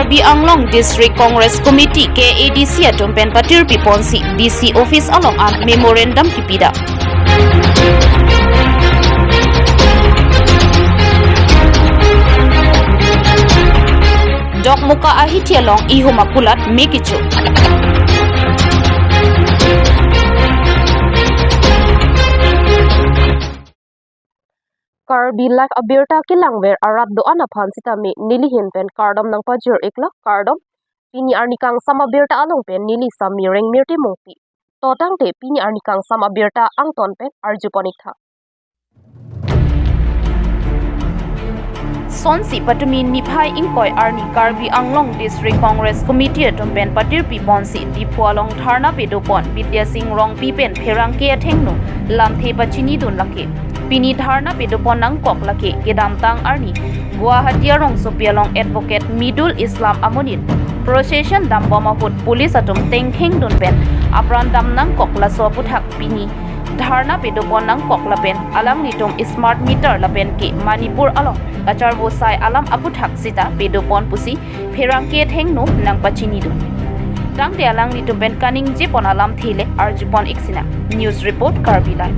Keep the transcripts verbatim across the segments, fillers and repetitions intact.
Karbi Anglong District Congress Committee, K A D C atum pen patirpi ponsi D C office along an memorandum kipida. Dokmoka ahithi along ihum akulat me kecho. Karbi Live abirta kelangver arat do-an aphan sitame neli ahin pen kardom nangpajir-iklo, kardom. Pini arni kangsam abirta along pen neli Sami Rengmirti Mongpi. To tangte pini arni kangsam abirta angton pen arjupon-iktha. Sonsi patumi niphai ingkoi arni Karbi Anglong District Congress Committee atum pen patirpi ponsi Diphu along dharna pedopon Bidya Sing Rongpi pen pherangke athengno lamthe pachinidun lake. Pini dharna pedopon nangkok lake kedamtang arni Guwahati arongsopi along Advocate Midul Islam amonit procession dambom ahut police atum tengkhengdun pen apran dam nangkok, laso aphuthak pini dharna pedopon nangkok lapen alanglitum smart meter lapen ke Manipur along kacharvosai alam aphuthak sita pedopon pusi pherangke athengno nangpachinidun. Tangte alanglitum pen kaningjepon alamthe le arjupon-ik sinang. News report, Karbi Live.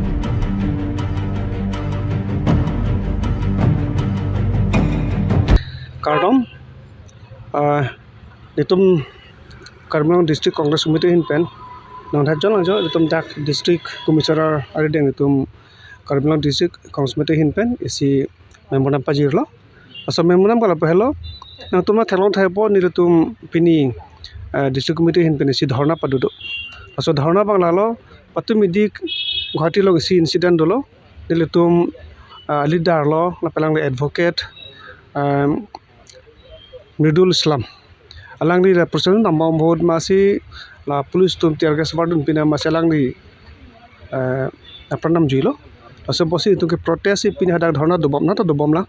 Kardom, ah, itum Karbi Anglong District Congress Committee ahin pen nangthajon langjo, itum dak District Commissioner arideng itum Karbi Anglong District Congress Committee ahin pen isi memorandum pajirlo. Laso memorandum ke lapu helo, nangtum theklong thaipo, nelitum pini, eh, District Committee ahin pen isi dharna padodo. Laso dharna abang lalo, patumi dik Guwahati along isi incident dolo, nelitum, eh, leader lo, lapen alangli advocate, em, Midul Islam. Alangli la procession dambom ahut masi la police atum tear gas vardun pina masi alangli, eh, apran damjuilo. Laso apotsi itum ke protest si pini hadak dharna dobom, nangta dobom lang.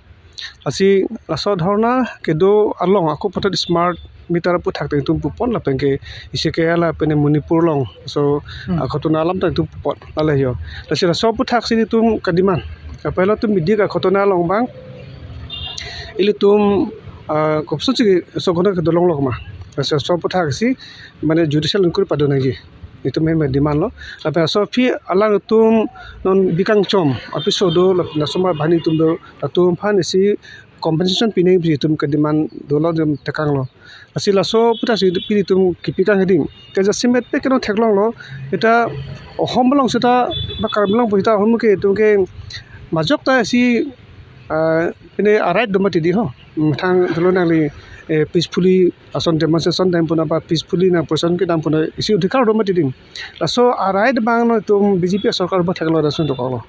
Lasi laso dharna kedo along ako patat smart meter aphuthak itum pupon lapen ke isi ke lapen Manipur along. So, hmm, akhotona alam ta itum pupon. Lale yo. Lasi laso aphuthak si itum kademand. Apelo itum media akhotona along abang ilitum, ah, kopso chigi so guna kedo longlok ma. Laso aphuthak si mane judicial inquiry padun nangji. Itum ahin ma demand lo. Lapen laso aphi alangtum non bikangchom apiso do, lapen laso ma bani atum do, latum aphan isi compensation pinangji pu itum kedemand dolo, itum tekanglo. Lasi laso aphuthak si pini itum kepikang hiding. Ke jasemet pe ke non theklonglo. Ita ahom along seta ba Karbi Anglong pu ita ahom ke itum ke majok ta isi, ah, pine a right do mati dei ho. Methang dolo nangli, eh, peacefully ason demonstration dam puna ba peacefully nang procession kedam puna isi odhikar do mati dei. Laso a right abang non itum B J P sorkar ba theklo, lason dokoklo.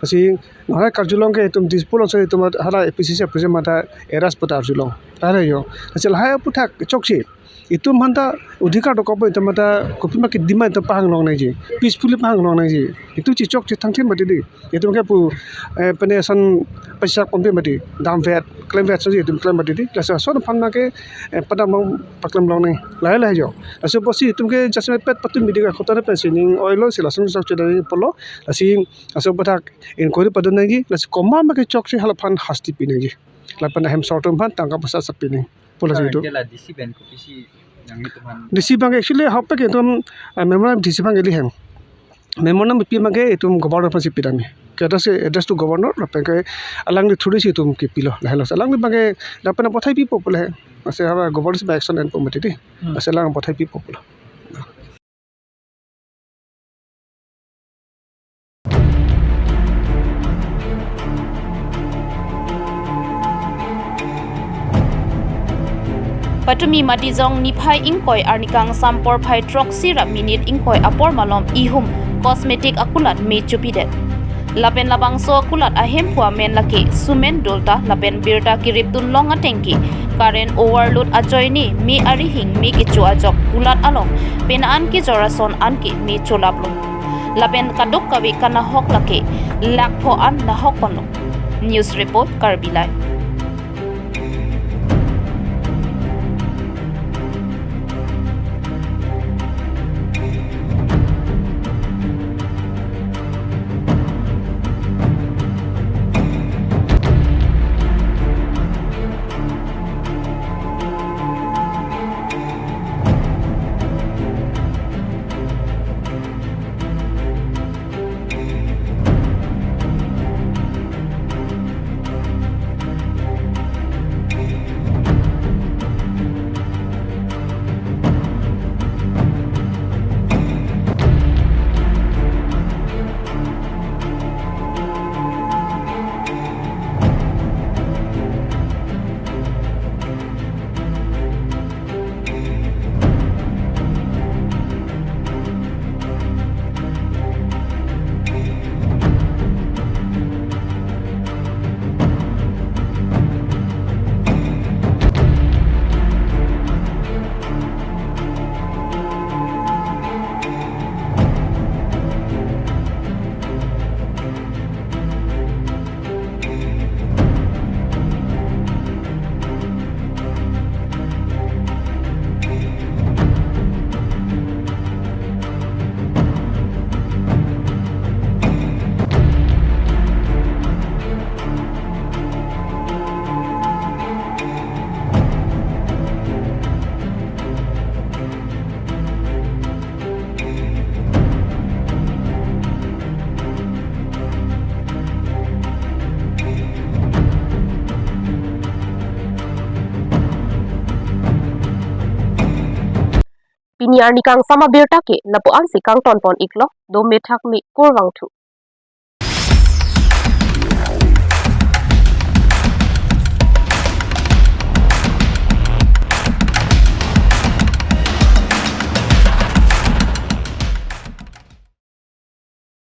Lasi nahai karjulong ke itum Dispur along si itum hala A P C C president mata arrest pu ta arjulong. Tare yo. Lasi lahai aphuthak chokche. Itum aphan ta odhikar dokokpo, itum aphan ta kopima kedemand itum pahang long nangji. Peacefully pahang long nangji. Itum chichokche thangthin mati dei. Itum ke pu, eh, pine ason pasak ponpe mati. Damvet, klemvet soji itum klem mati dei. Laso ason aphan ma ke, eh, padam long paklem long nang. Lahai lahai yo. Laso apotsi itum ke jasemet pet patumi media akhotona pen sining oilo si lason sok chedai polo. Lasi laso aphuthak inquiry padun nangji. Lasi komat ma ke chokche hala aphan hasti pinangji. Lapen ahem sor atum aphan tangka poisa sap pinang. Pula si itum. Kela D C pen kopisi nanglitum aphan. D C abang actually ahok pek itum, eh, memorandum D C abang ili hem. Memorandum pi abang ke itum governor aphan si pidam he. Ke address, address to governor, lapen ke alangli through si itum kepilo. Lahelo alangli abang ke lapen pathai pipo pule. Masi haba governor si action enpo mati dei. Hmm. Masi alang pathai pipo pule. Patumi Matijong niphai ingkoi arni kangsam porphai throksi ra minute ingkoi apor malom ihum cosmetic akulat me chopidet. Lapen labangso akulat ahemphu amen lake Sumen Dulta lapen birta kiripdun long ateng ke current overload ajoine me arihing me kecho ajok kulat along pena an kejor ason an ke me cholaplo. Lapen kadokave kanahok lake lakh pho an nahok ponlo. News report, Karbi Live. Pini arni kangsam abirta ke lapu-ansi kangton pon iklo, do methak me kurvangthu.